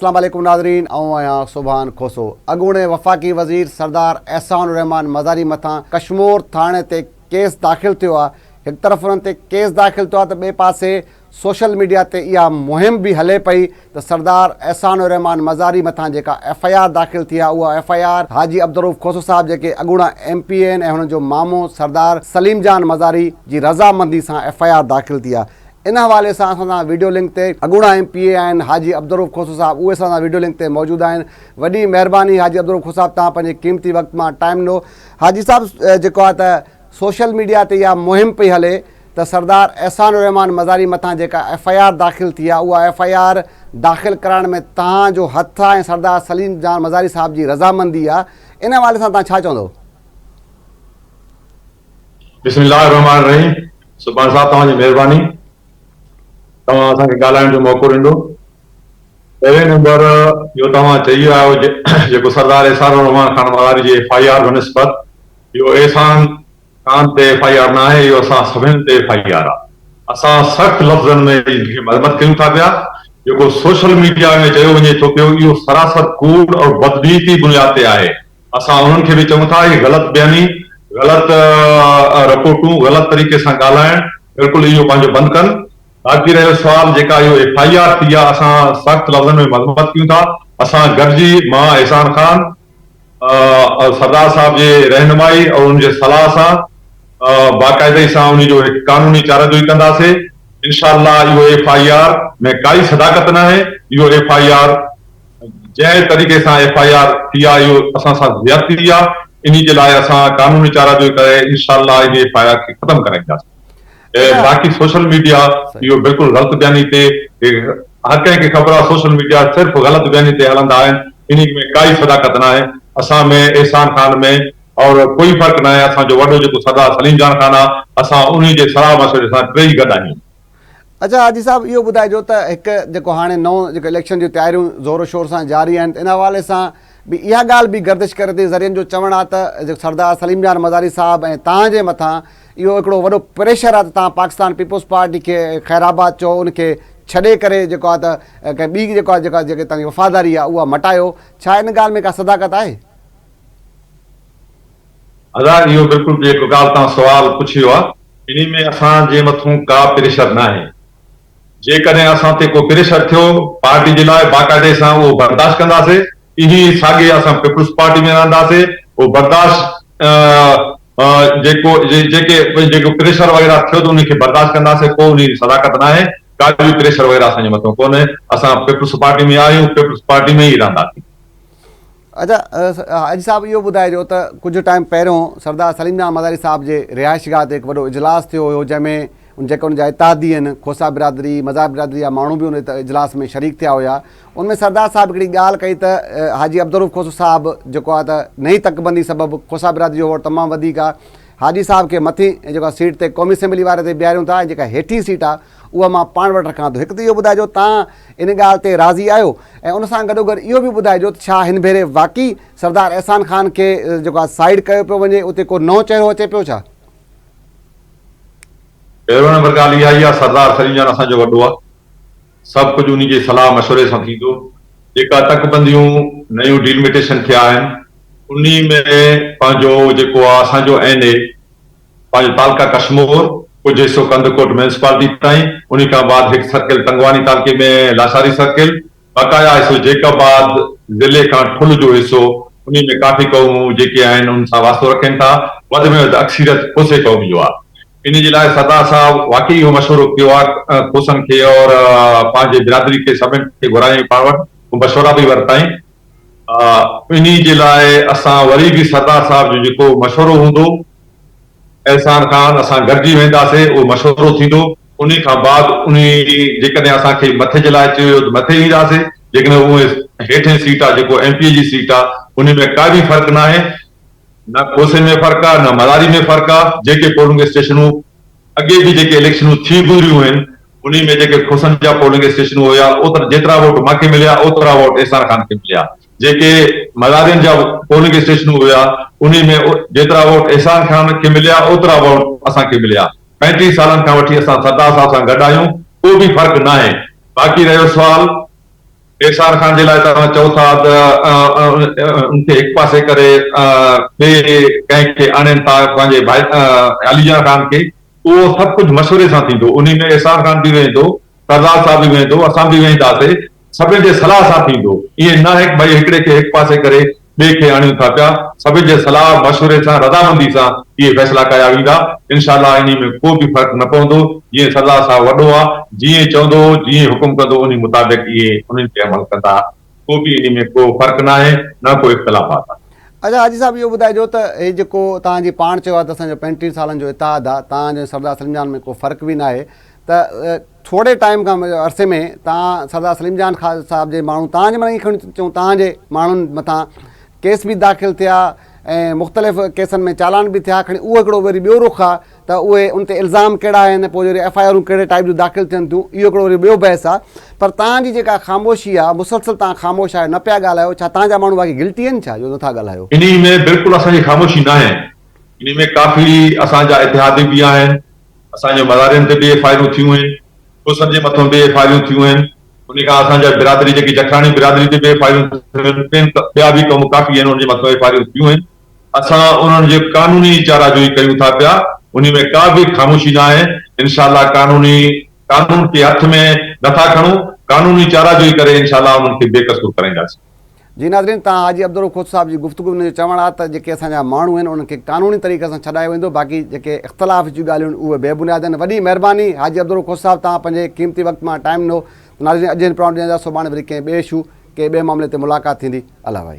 اسلام عليڪم ناظرين آئون آهيان سبحان کوسو اڳوڻي وفاقي وزير سردار احسان الرحمان مزاري مٿان ڪشمور ٿاڻي تي ڪيس داخل ٿيو آهي هڪ طرف انهن تي ڪيس داخل ٿيو آهي ته ٻئي پاسي سوشل ميڊيا تي اها مهم به هلي پئي ته سردار احسان الرحمان مزاري مٿان جيڪا ايف I R داخل ٿي آهي اها F I R Haji Abdul Rauf Khoso صاحب جيڪي اڳوڻا ايم پي اي آهن ۽ هنن جو مامو سردار سليم جان مزاري جي رضامندي سان ايف I R داخل ٿي آهي ان حوالي سان اسان سان ويڊيو لنڪ تي اڳوڻا ايم پي اي آهن حاجي عبدالرؤف کوسو صاحب اهي اسان سان ويڊيو لنڪ تي موجود آهن وڏي مهرباني حاجي عبدالرؤف کوسو صاحب توهان پنهنجي قيمتي وقت مان ٽائيم ڏنو حاجي صاحب جيڪو آهي ته سوشل ميڊيا تي اها مهم پئي هلي ته سردار احسان الرحمان مزاري مٿان جيڪا ايف I R داخل ٿي آهي اها ايف I R داخل ڪرائڻ ۾ توهان جو هٿ آهي ۽ سردار سليم جان مزاري صاحب جي رضامندي آهي ان حوالي سان توهان ڇا چوندو؟ بسم الله الرحمٰن الرحيم سبحان صاحب توهان جي مهرباني توهان اسان کي ڳالهائڻ جو موقعو ڏنو پهرين نمبر جو توهان چئي ويا آهيو جيڪو سردار احسان الرحمان خان مزاري جي ايف I R بنسبت اهو احسان خان تي ايف I R نه آهي اهو اسان سڀني تي ايف I R آهي اسان سخت لفظن ۾ ان کي مذمت ڪيون ٿا پيا جيڪو سوشل ميڊيا ۾ چيو وڃي ٿو پيو اهو سراسر ڪوڙ اور بدنيتي بنياد تي آهي اسان انهن کي به چئون ٿا اهي غلط بياني، غلط رپورٽون، غلط طريقي سان ڳالهائڻ بلڪل اهو پنهنجو بند ڪن. باقي رهيو سوال جيڪا اهو ايف I R ٿي آهي اسان سخت لفظن ۾ مذمت ڪيون ٿا. اسان گڏجي مان احسان خان سردار صاحب جي رهنمائي اور ان جي صلاح سان باقاعدگي سان انهي جو هڪ قانوني چاره جوئي ڪنداسي. انشاء الله اهو ايف I R ۾ ڪائي صداقت ناهي اهو ايف I R جنهن طريقي سان ايف I R ٿي آ اهو اسان سان زيادتي آ انهي جي لاء اسان قانوني چارا جوئي ڪري انشاء الله انهي ايف I R کي ختم ڪرائينداسين ۽ باقي سوشل ميڊيا اهو بلڪل غلط بياني تي هر ڪنهن کي خبر آ سوشل ميڊيا صرف غلط بياني تي هلندا آهن انهي ۾ ڪائي صداقت ناهي اسان ۾ احسان خان ۾ اور ڪوئي فرق ناهي اسان جو وڏو جيڪو سردار سليم جان خان آ اسان انهي جي صلاح مشوري سان ٽيئي گڏ آهيون. اڇا حاجي صاحب اهو ٻڌائجو ته هڪ جيڪو هاڻي نئون جيڪو اليڪشن جون تياريون زور و شور سان جاري آهن ته ان حوالي سان به اها ڳالهه به گردش ڪري ٿي ذريعن جو چوڻ آهي ته جيڪو سردار سليم جان مزاري صاحب ۽ توهان جي مٿان اهو هڪڙو وڏو پريشر آهي ته توهان پاڪستان پيپلز پارٽي کي خير آباد چئو ان کي ڇڏي ڪري جيڪو آهي ته ڪنهن ٻي جيڪو آهي جيڪا جيڪي توهان جي وفاداري آهي اها مٽايو ڇا ان ڳالهه ۾ ڪا صداقت آهي؟ ادا اهو بلڪل جيڪو ڳالهه توهان سوال پڇيو آهي انهي ۾ اسان جي مٿون ڪا پريشر ناهي جيڪڏهن اسان تي ڪو پريشر ٿيو پارٽي جي لاء باقاعدي سان اهو برداشت ڪنداسي اهي ساڳي اسان پيپلز پارٽي ۾ رهنداسي اهو برداشت جيڪو جيڪي جيڪو پريشر وغيره ٿيو ته انهي کي برداشت ڪنداسي ڪو انهي جي صداقت ناهي ڪا به پريشر وغيره اسان جي مٿون ڪونهي اسان پيپلز پارٽي ۾ آهيون پيپلز پارٽي ۾ ئي رهنداسي. اچا حاجي صاحب اهو ٻڌائجو ته ڪجهه ٽائيم پهريون سردار سليم جان مزاري صاحب جي رهائش گاهه تي هڪ وڏو اجلاس ٿيو هيو جنهن ۾ ان جيڪي ان جا اتحادي آهن کوسا برادري مزار برادري جا ماڻهو به ان اجلاس ۾ شريڪ ٿيا هيا ان ۾ سردار صاحب هڪڙي ڳالهه ڪئي ته حاجي عبدالرؤف کوسو صاحب جيڪو آهي ته نئين تڪبندي سبب کوسا برادري جو ووٽ تمام وڌيڪ آهي حاجي صاحب کي مٿين جيڪو آهي سيٽ تي قومي اسيمبلي واري تي بيهاريون ٿا ۽ جيڪا هيٺين سيٽ آهي اها مان پاڻ وٽ رکان ٿو. هڪ ته اهو ٻڌائجو توهان ان ڳالهه تي راضي آهيو ۽ ان سان گڏوگڏ اهو به ٻڌائجو ته ڇا هن ڀيري واقعي سردار احسان خان کي جيڪو آهي سائيڊ ڪيو پيو وڃي اتي ڪو نئون چهرو اچي پيو ڇا؟ پهريون نمبر ڳالهه اها ئي آهي سردار سليم جان اسان جو وڏو آهي سڀ ڪجهه انهي جي صلاح مشوري سان ٿيندو جيڪا تڪبنديون نيون ڊيلميٽيشن ٿيا آهن انهي ۾ پنهنجو جيڪو آهي اسان جو اين اي پنهنجو تعلقه ڪشمور، ڪجهه حصو ڪنڌڪوٽ ميونسپالٽي تائين، انهي کان بعد هڪ سرڪل تنگواني تعلقي ۾ لاشاري سرڪل، بقايا حصو جيڪب آباد ضلعي کان ٺل جو حصو، انهي ۾ ڪافي قومون جيڪي آهن ان سان واسطو رکين ٿا، وڌ ۾ وڌ اڪثريت کوسي قوم جو آهي. انهي جي لاء سردار صاحب واقعي اهو مشورو ڪيو آهي کوسن کي اور پنهنجي برادري کي سڀن کي گهرايائين پاڻ وٽ مشورا به ورتائين. انهي جي لاء اسان وري به سردار صاحب جو جيڪو مشورو هوندو احسان خان اسان گڏجي وينداسي اهو مشورو ٿيندو انهي کان بعد انهي جيڪڏهن اسان کي مٿي جي لاء چيو ويو ته مٿي اينداسي جيڪڏهن اهو هيٺين سيٽ آ جيڪو ايم پي اي جي سيٽ آ انهي ۾ ڪا به فرق ناهي نه کوسي ۾ فرق آ نه مزاري ۾ فرق آ جيڪي پولنگ اسٽيشنون اڳي به جيڪي اليڪشنون ٿي گذريون آهن انهي ۾ جيڪي کوسن جا پولنگ اسٽيشنون هيا اوترا جيترا ووٽ مان کي مليا اوترا ووٽ احسان خان کي مليا جيڪي مزارين جا پولنگ اسٽيشنون هيا انهي ۾ جيترا ووٽ احسان خان کي مليا اوترا ووٽ اسان کي مليا 35 سالن کان وٺي اسان سردار صاحب سان گڏ آهيون ڪو به فرق ناهي باقي رهيو سوال. احسان خان جي لاء توهان چئو ٿا ته ان کي هڪ پاسي ڪري ٻئي ڪنهن کي آڻين ٿا پنهنجي ڀائي علي جان خان کي اهو سڀ ڪجهه مشوري سان ٿيندو انهي ۾ احسان خان به ويهندو سردار صاحب به ويهندو اسان به ويهنداسي سڀن جي صلاح سان ٿيندو ائين ناهي ڀئي هڪڙي کي هڪ پاسي ڪري ٻئي کي آڻيون ٿا پيا، سڀن جي صلاح مشوري سان رضامندي سان اهي فيصلا ڪيا ويندا، انشاء الله انهي ۾ ڪو به فرق نه پوندو، جيئن سردار صاحب وڏو آ، جيئن چوندو، جيئن حڪم ڪندو انهي مطابق اهي انهن تي عمل ڪندا، ڪو به انهي ۾ ڪو فرق ناهي نه ڪو اختلافات آهن. اڇا حاجي صاحب اهو ٻڌائجو ته هي جيڪو توهان جي پاڻ چيو آ ته اسان جو 35 سالن جو اتحاد آ، توهان جو ۽ سردار سليم جان ۾ ڪو فرق به ناهي ته ٿوري ٽائيم کان عرصي ۾ توهان سردار سليم جان خان صاحب جي ماڻهو توهان جي معنيٰ ائين کڻي چئون توهان جي ماڻهن مٿان ڪيس به داخل ٿيا ۽ مختلف ڪيسن ۾ چالان به ٿيا کڻي اهو هڪڙو وري ٻيو رخ آهي ته اهي ان تي الزام ڪهڙا آهن پوء وري ايف I آرون ڪهڙي ٽائيپ جون داخل ٿين ٿيون اهو هڪڙو وري ٻيو بحث آهي پر توهان جي جيڪا خاموشي آهي مسلسل توهان خاموش آهيو نه پيا ڳالهايو ڇا توهان جا ماڻهو باقي گلٽي آهن ڇا جو نٿا ڳالهايو؟ انهي ۾ بلڪل اسان جي خاموشي ناهي انهي ۾ ڪافي اسان جا اتحادي به آهن اسان جي مزارين تي به ايف I آرون ٿيون آهن، کوسن جي مٿان به ايف I آرون ٿيون آهن، انهي کان اسان جا برادري جيڪي جکراڻي برادري تي به ايف I آرون ٿيون آهن، ٻين ٻيا به قوم ڪافي آهن انهن جي مٿان ايف I آرون ٿيون آهن، اسان انهن جي قانوني چارا جوئي ڪيون ٿا پيا، انهي ۾ ڪا به خاموشي نه آهي، انشاء الله قانوني قانون کي هٿ ۾ نه ٿا کڻون، قانوني چارا جوئي ڪري انشاء الله انهن کي بي قصور ڪرائينداسين. جي ناظرين تان حاجي عبدالرؤف کوسو صاحب جي گفتگو ۾ ان جو چوڻ آهي ته جيڪي اسان جا ماڻهو آهن انهن کي قانوني طريقي سان ڇڏايو ويندو باقي جيڪي اختلاف جون ڳالهيون آهن اهي بي بنياد آهن وڏي مهرباني حاجي عبدالرؤف کوسو صاحب توهان پنهنجي قيمتي وقت مان ٽائيم ڏنو ناظرين اڄ هن پروگرام ڏيڻ جا سڀاڻي وري ڪنهن ٻئي اشو ڪنهن ٻئي معاملي تي ملاقات ٿيندي الله وائي.